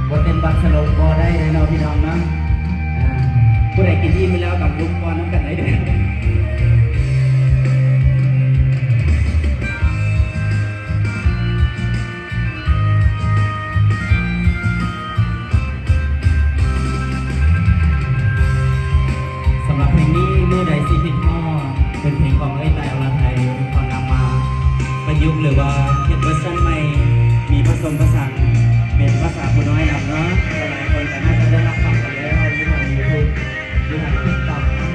ບໍ່ເຕັ້ນບັກສະຫຼົງບໍ່ໄດ້ເດ້ເນາະພີ່ນ້ອງເນາະ. ອ່າ ຜູ້ໃດກິນອີ່ມແລ້ວກໍລຸກຟ້ອນນຳກັນໄດ້ເດີ້. ສຳລັບເພງນີ້ ມື້ໃດຊິຄິດຮອດ ເປັນເພງຂອງເອື້ອຍຕາຍ ອລະໄທ ເຂົານຳມາປະຍຸກ ຫຼືວ່າເຮັດເວີຊັນໃໝ່ ມີປະສົມປະສານເປັນພາສາຜູ້ນ້ອຍນຳເນາະ. ຫຼາຍໆຄົນກໍໜ້າຈະໄດ້ຮັບຟັງກັນແລ້ວ ຢູ່ທາງຢູທູບ ຢູ່ທາງຕິກຕັອກນະ.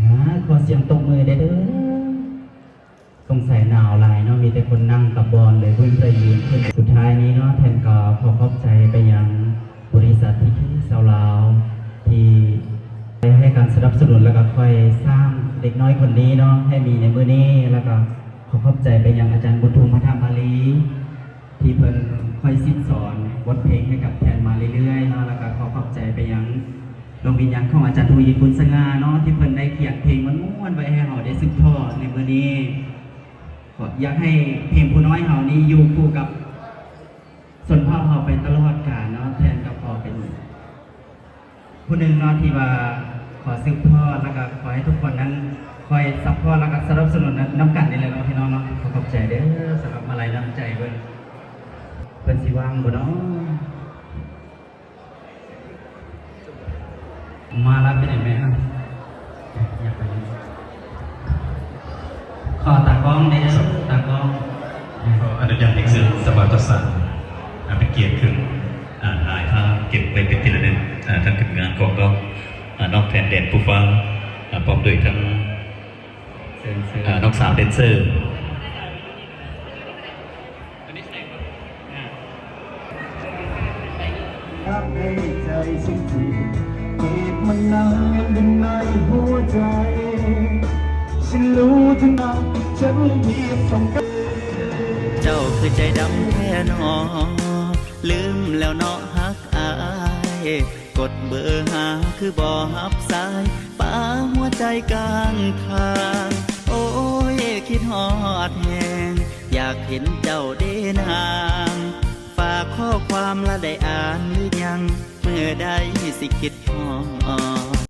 ອ່າ ຂໍສຽງຕົບມືແດ່ເດີ້. ສົງໄສໜາວຫຼາຍເນາະ ມີແຕ່ຄົນນັ່ງກັບບ່ອນເລີຍ ບໍ່ມີໃຜຢືນຂຶ້ນ. ສຸດທ້າຍນີ້ເນາະ ແທນກໍຂໍຂອບໃຈໄປຍັງບໍລິສັດ ທີທີ ຊາວລາວ ທີ່ໄດ້ໃຫ້ການສະໜັບສະໜູນ ແລ້ວກໍຄ່ອຍສ້າງເດັກນ້ອຍຄົນນີ້ເນາະ ໃຫ້ມີໃນມື້ນີ້ ແລ້ວກໍຂໍຂອບໃຈໄປຍັງອາຈານບຸນທຸມ ພະທຳມາລີ ທີ່ເພິ່ນຄ່ອຍສິດສອນບົດເພງໃຫ້ກັບແທນມາເລື້ອຍໆເນາະ ແລ້ວກໍຂໍຂອບໃຈໄປຍັງ ດວງວິນຍານຂອງອາຈານທະວີ ບຸນສະຫງ່າເນາະ ທີ່ເພິ່ນໄດ້ຂຽນເພງມ່ວນໆໄວ້ໃຫ້ເຮົາໄດ້ສືບທອດໃນມື້ນີ້. ກໍຢາກໃຫ້ເພງຜູ້ນ້ອຍເຮົານີ້ຢູ່ຄູ່ກັບຊົນເຜົ່າ ຜູ້ໜຶ່ງເນາະ ທີ່ວ່າຂໍສືບທອດ ແລ້ວກໍຂໍໃຫ້ທຸກຄົນນັ້ນຄອຍຊັບພອດ ແລ້ວກໍສະໜັບສະໜູນນຳກັນນີ້ແຫຼະເນາະ ພີ່ນ້ອງເນາະ. ຂໍຂອບໃຈເດີ້ ສຳລັບມາໄລນ້ຳໃຈເພິ່ນ. ເພິ່ນຊິວ່າງບໍ່ເນາະ? ມາລະ ເປັນຫຍັງແມ່? ຂໍຕາກ້ອງແດ່ເດີ້ ຕາກ້ອງ. ຂໍອະນຸຍາດເຮັດເຊິ່ງສະພາຈັດສັນ ອາ ເປັນກຽດຂຶ້ນ ອາ ຖ່າຍພາບເກັບໄວ້ເປັນທີ່ລະນຶກ ອາ ທາງທີມງານຂອງນ້ອງ ອາ ນ້ອງແທນແດນຜູ້ຟັງ ອາ ພ້ອມດ້ວຍທັງ ເຊີນ ເຊີນ ອາ ນ້ອງສາວແດນເຊີ. ເຈົ້າຄືໃຈດຳແທ້ໜໍ ລືມແລ້ວເນາະຮັກອ້າຍ ກົດເບີຫາຄືບໍ່ຮັບສາຍ ປະຫົວໃຈກາງທາງ ໂອ້ຍ ຄິດຮອດແຮງ ຢາກເຫັນເຈົ້າເດ້ນາງ ຝາກຂໍ້ຄວາມລະໄດ້ອ່ານຫຼືຍັງ ເມື່ອໃດຊິຄິດ